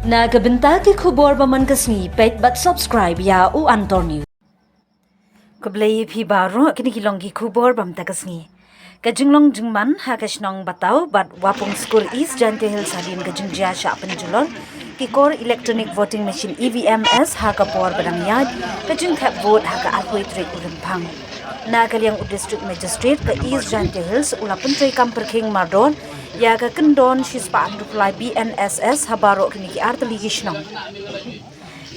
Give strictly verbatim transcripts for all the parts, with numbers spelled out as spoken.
Na ka bynta ki khubor ba man ka sngi, peit bad subscribe ïa U Antor News. Khublei ïa phi baroh, kine ki long ki khubor ba mynta ka sngi. Ka jinglong jingman ha ka shnong Bataw bad Wapung Skur East Jaintia Hills hadien ka jingjia shah pynjulor ki kor electronic voting machine E V Ms ha ka por ba dang ïaid ka jingthep vote ha ka arphew tarik u Rymphang. Na ka liang u District Magistrate ka East Jaintia Hills u la pyntreikam pyrkhing mardor ïa ka kyndon shispah hynriewphew lai B N S S ha baroh kine ki artylli ki shnong.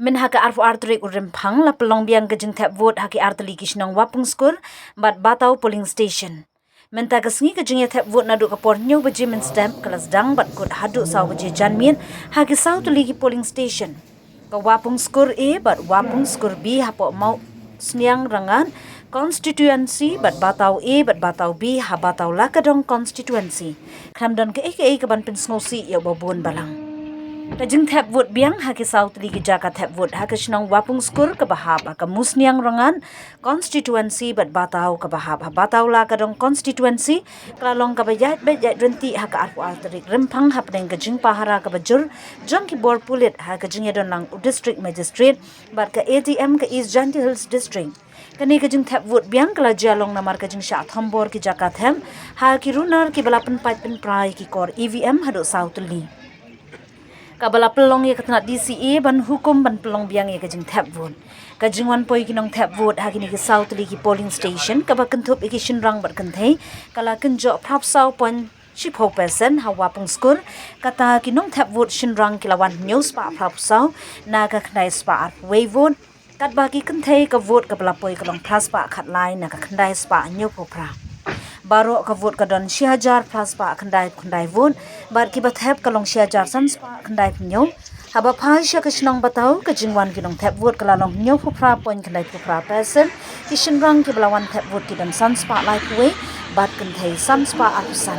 Mynha ka arphew ar tarik u Rymphang la pynlong biang ka jingthep vote ha ki artylli ki shnong Wapung Skur bad Bataw polling station. Mynta ka sngi ka jingïathep vote naduh ka por hynñiew baje mynstep ka la sdang bad kut haduh saw baje janmiet ha ki saw tylli ki polling station. Ka Wapung Skur A bad Wapung Skur B hapoh Mawsniang Rangad Constituency bad Bataw A bad Bataw B ha Bataw Lakadong Constituency. Khlem don kaei kaei kaban pynsngewsih ïa uba bun balang. Ka jingthep vote biang ha ki saw tylli ki jaka thep vote ha ka shnong Wapung Skur kaba hap ha ka Mawsniang Rangad Constituency bad Bataw kaba hap ha Bataw Lakadong Constituency ka la long kaba ïaid beit ïaid ryntih ha ka arphew ar tarik Rymphang hapdeng ka jingpahara kaba jur jong ki bor pulit ha ka jingïadonlang u District Magistrate bad ka A D M ka East Jaintia Hills District. Kane ka jingthep vote biang ka la jia long namar ka jingshah thombor ki jaka thep ha ki runar kiba la pynpait pynpra ïa ki kor E V M haduh saw tylli. Kaba la pynlong ïa ka tnat D C A ban hukum ban pynlong biang ïa ka jingthep vote. Ka jingwan poi ki nongthep vote ha kine ki saw tylli ki polling station kaba kynthup ïa ki shynrang bad kynthei ka la kynjoh phra phew saw point shiphew percent ha Wapung Skur, kata ki nongthep vote shynrang ki la wan hynñiew spah phra phew saw na ka khyndai spah arphew wei vote. Katba ki kynthei ka vote kaba la poi ka long phra spah khatlai na ka khyndai spah hynñiewphew phra. Baroh ka vote ka don shi hajar phra spah khyndai phew khyndai vote, bad kiba thep ka long shi hajar san spah khyndai phew hynñiew. Haba phai sha ka shnong Bataw, ka jingwan ki nongthep vote ka la long hynñiewphew phra point khyndai phew phra percent, ki shynrang kiba la wan thep vote ki don san spah laiphew wei, bad kynthei san spah arphew san.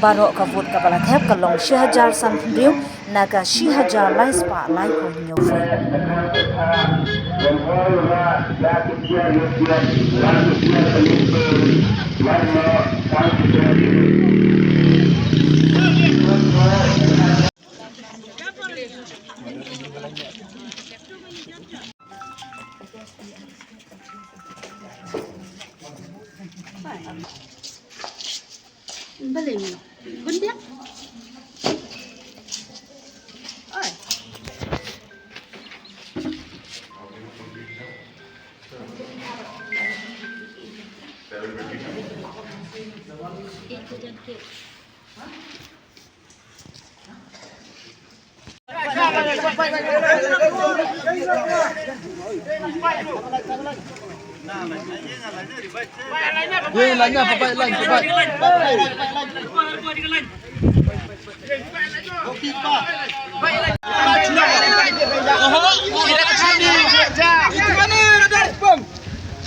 Baroh ka vote kaba la thep ka long shi hajar san phew hynriew na ka shi hajar lai spah laiphew hynñiew vote.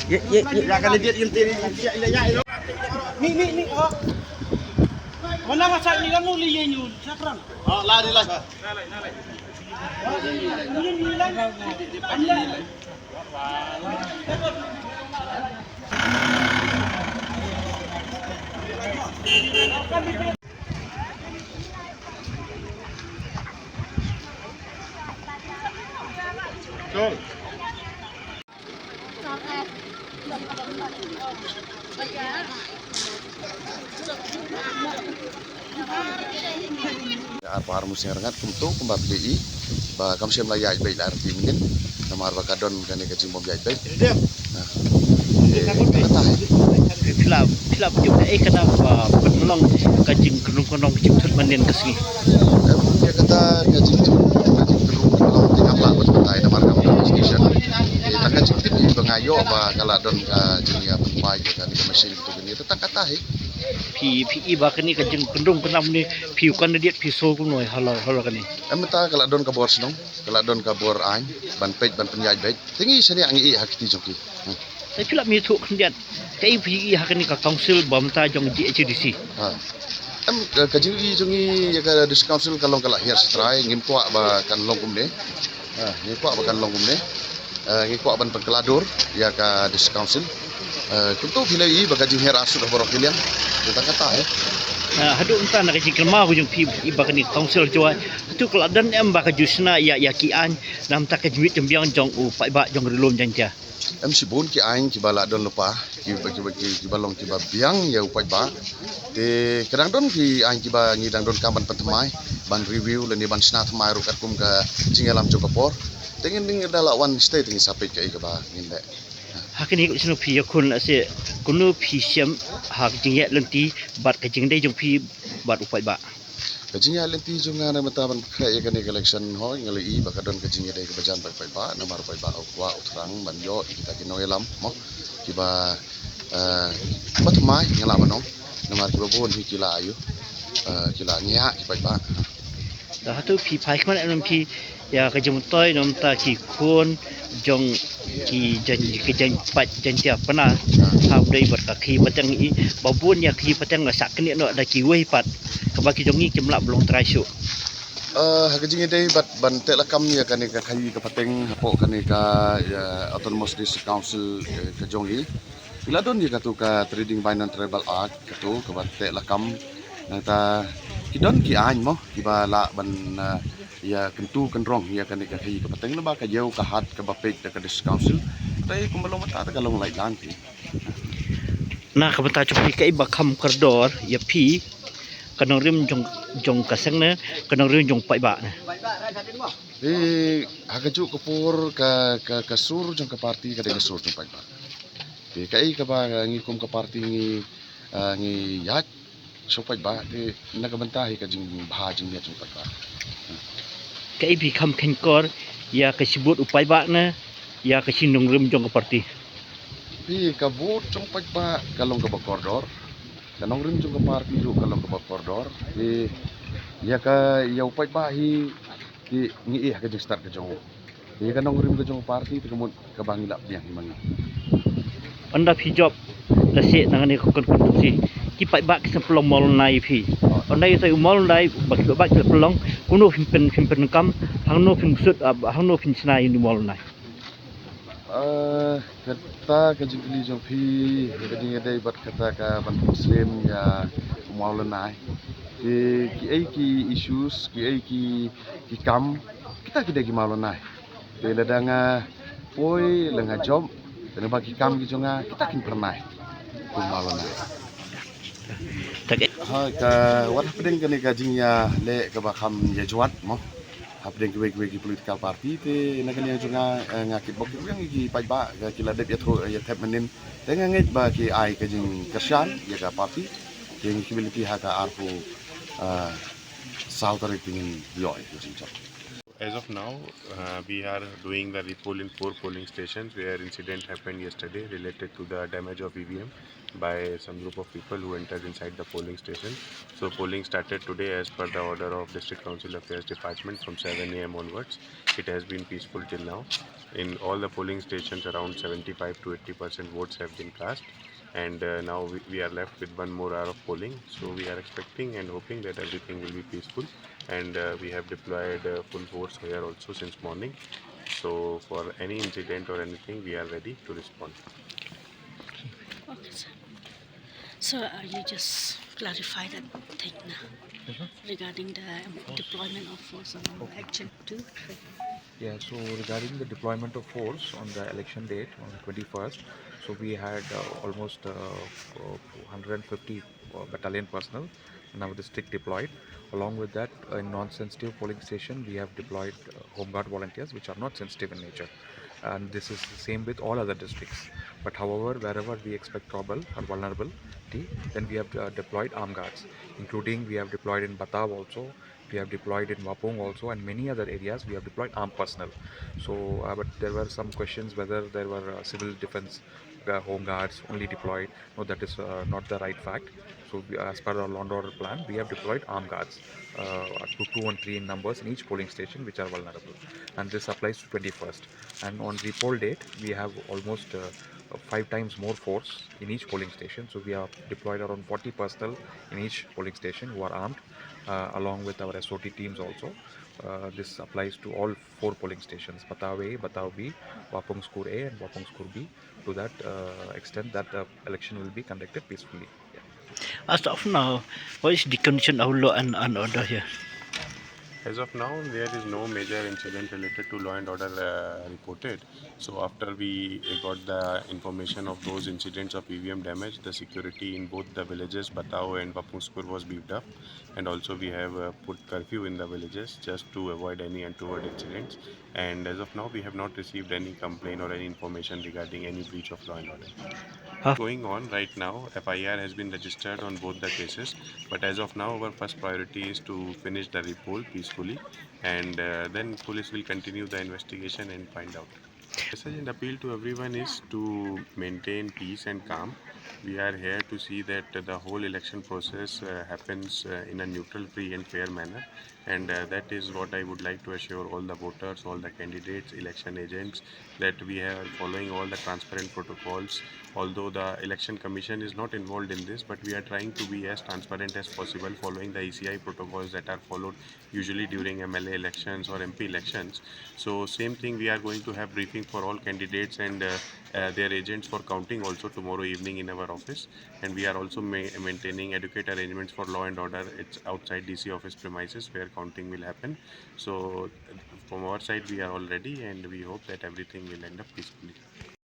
Ye, ye, ye. Ni, ni, ni, oh. Mana masa ni kamu li ye nyu, sakran. Oh, lari lah. Arphew ar Mawsniang Rangad kumto kumba phi ïohi ba kam shym la ïaid beit la arti mynnin namar ba ka don kane ka jingbym ïaid beit. Ha. Eh, kata hi. Phi la, phi la pynjop da ei kata ba pynlong ka jingkynrum kynrong ka jingthut mynnin ka sngi. Em, ïa kata ka jingthut ka jingkynrum kynrong te ngam lah ban batai namar ngam don station. Eh, tang ka jingtip hi ba nga ïoh ba ka la don ka jingïapynpaw ïa kane ka machine. Kane te tang kata hi. Phi, phi i ba kane ka jingkynrum kynrong ne phi u candidate phi shu kumno halor, halor kane. Em mynta ka la don ka bor shnong, ka la don ka bor aiñ, ban peit, ban pynïaid beit. Te ngi shaniah ngi i ha kti jong ki. Hmm. Te phi la mih thuh khyndiat. Kaei phi i ha kane ka council ba mynta jong G H A D C. Ha. Em, ka, ka jing i jong ngi ïa ka district council ka long ka la hiar shatrai, ngim kwah ba kan long kumne. Ha, ngim kwah ba kan long kumne. Eh, ngi kwah ban pynkylla dur ïa ka district council. Eh, kumto phi la i ba ka jinghiar arsut ha baroh ki liang. Te tang kata hi. Ah, haduh mynta na ka jingkynmaw ka jong phi ba kane ka council Jowai, hato ka la don em ba ka ju shna ïa, ïa ki aiñ na bynta ka jingmut jingbiang jong u paidbah jong ri lum Jaiñtia? Em shibun ki aiñ kiba la don lypa, kiba, kiba, ki, kiba long kiba biang ïa u paidbah. Te ka dang don ki aiñ kiba ngi dang donkam ban pynthymmai, ban review lane ban shna thymmai ruh katkum ka jingïalam jong ka por. Te ngin, ngin da la wan shatei te ngin sa peit kaei kaba ngin leh. Ha kane ka shnong phi ïakhun lehse, kumno phi shem ha ka jingïaid lynti bad ka jingïadei jong phi bad u paidbah? Ka jingïaid lynti jong nga na bynta ban khreh ïa kane ka election, hooid nga la i ba ka don ka jingïadei kaba jan bad u paidbah, namar u paidbah u kwah u thrang ban ïoh ïa kita ki nongïalam mo kiba, eh, ba thymmai nga lah ban ong, namar kiba bun hi ki la ïoh, eh, ki la ngiah ki paidbah. Da hato phi phai khmat em phi ïa ka jingmyntoi na bynta ki khun jong ki jaiñ, ki jaiñ paid Jaiñtia Pynnar, ha u dei bad ka khaïi pateng i ba bun ïa khaïi pateng la sah knieh noh da kiwei pat kaba ki jong ngi kim lah ban long trai shuh. Eh, ha ka jingïadei bad ban teh lakam ïa kane ka khaïi ka pateng hapoh kane ka, ïa, Autonomous District Council, eh, ka jong i. Ki la don ïa katu ka Trading by Non-Tribal Act katu kaba teh lakam. Nangta ki don ki aiñ mo kiba lah ban, eh, ïa kyntu kynrong ïa kane ka khaïi ka pateng, laba ka ïew ka hat kaba peit da ka District Council. Te kumba long mynta te ka long laitlang phi. Na ka bynta jong phi kaei ba kham kordor ïa phi, ka nongrim jong, jong ka seng ne ka nongrim jong paidbah ne? Te ha kajuh ka por ka, ka, ka sur jong ka party ka dei ka sur jong paidbah. Te kaei kaba ngi kum ka party ngi, ah, ngi ïaid sha u paidbah, te na ka bynta hi ka jingbha jingmiat jong u paidbah. Kaei phi kham khein kor ïa ka shi vote u paidbah ne ïa ka shi nongrim jong ka party? Phi, ka vote jong u paidbah ka long kaba kordor, ka nongrim jong ka party ruh ka long kaba kordor. Phi, ïa ka, ïa u paidbah hi, phi, ngi ïeh ha ka jingstad ka jong u. Ïa ka nongrim ka jong ka party te ka mut kaba ngi lah pdiang hi ma ngi. Ynda phi jop lehse na kane ka constituency, ki paidbah ki sa pynlong mawlynnai ïa phi. Ynda ïa u mawlynnai ba ki paidbah ki la pynlong, kumno phin pyn, phin pyndonkam, hangno phin bsut, ah, hangno phin shna ïa u mawlynnai? Ah, kata ka jingkylli jong phi, ka jingïadei bad kata ka ban pynslem ïa u mawlynnai. Ki, kiei ki issues, kiei ki, ki kam, kita ki dei ki mawlynnai. Te lada nga poi, lada nga jop, lada ba ki kam ki jong nga, kita kin pynlong. Kum mawlynnai. Ha ka, wat hapdeng kane ka jingïaleh kaba kham ïa jwat mo. Hapdeng kiwei kiwei ki political party te na kane ka jong nga, eh, nga kitbok kiwei ki paidbah, ki la dep ïathuh, ïathep mynnin. Te nga ngeit ba ki ai ka jingkyrshan ïa ka party. Te ngi ki ïa lynti ha ka arphew, eh, saw tarik te ngin ïoh ïa ka jingjop. As of now, uh, we are doing the repoll in four polling stations where incident happened yesterday related to the damage of E V M by some group of people who entered inside the polling station. So polling started today as per the order of District Council Affairs Department from seven A M onwards. It has been peaceful till now. In all the polling stations, around seventy-five to eighty percent votes have been cast. And, uh, now we, we are left with one more hour of polling. So we are expecting and hoping that everything will be peaceful. And, uh, we have deployed, uh, full force here also since morning. So for any incident or anything, we are ready to respond. Okay, sir. So, uh, you just clarify that thing now. Yes, ma'am. Regarding the, um, deployment of force on action two. Yeah, so regarding the deployment of force on the election date, on the twenty-first, so we had, uh, almost, uh, uh, hundred fifty, uh, battalion personnel in our district deployed. Along with that, uh, in non-sensitive polling station, we have deployed, uh, Home Guard volunteers, which are not sensitive in nature. And this is the same with all other districts. But however, wherever we expect trouble or vulnerability, then we have, uh, deployed armed guards, including we have deployed in Batao also, we have deployed in Wapung also, and many other areas we have deployed armed personnel. So, uh, but there were some questions whether there were, uh, civil defense, uh, home guards only deployed. No, that is, uh, not the right fact. So, we, as per our law and order plan, we have deployed armed guards, uh, up to two and three in numbers in each polling station which are vulnerable. And this applies to twenty-first. And on repoll date, we have almost, uh, five times more force in each polling station. So, we have deployed around forty personnel in each polling station who are armed, uh, along with our S O T teams also. Uh, this applies to all four polling stations, Batao A, Batao B, Wapung Skur A, and Wapung Skur B, to that, uh, extent that the election will be conducted peacefully. Yeah. As of now, what is the condition of law and, and order here? As of now, there is no major incident related to law and order uh, reported. So after we got the information of those incidents of E V M damage, the security in both the villages, Batao and Papungskur, was beefed up, and also we have uh, put curfew in the villages just to avoid any untoward incidents. And as of now, we have not received any complaint or any information regarding any breach of law and order. Huh? Going on right now, F I R has been registered on both the cases, but as of now, our first priority is to finish the report peacefully, and uh, then police will continue the investigation and find out. Message and appeal to everyone is to maintain peace and calm. We are here to see that the whole election process uh, happens uh, in a neutral, free, and fair manner, and uh, that is what I would like to assure all the voters, all the candidates, election agents, that we are following all the transparent protocols. Although the Election Commission is not involved in this, but we are trying to be as transparent as possible, following the E C I protocols that are followed usually during M L A elections or M P elections. So same thing, we are going to have briefing for all candidates and uh, uh, their agents for counting also tomorrow evening in our office, and we are also ma- maintaining adequate arrangements for law and order. It's outside D C office premises where counting will happen. So from our side, we are all ready, and we hope that everything will end up peacefully.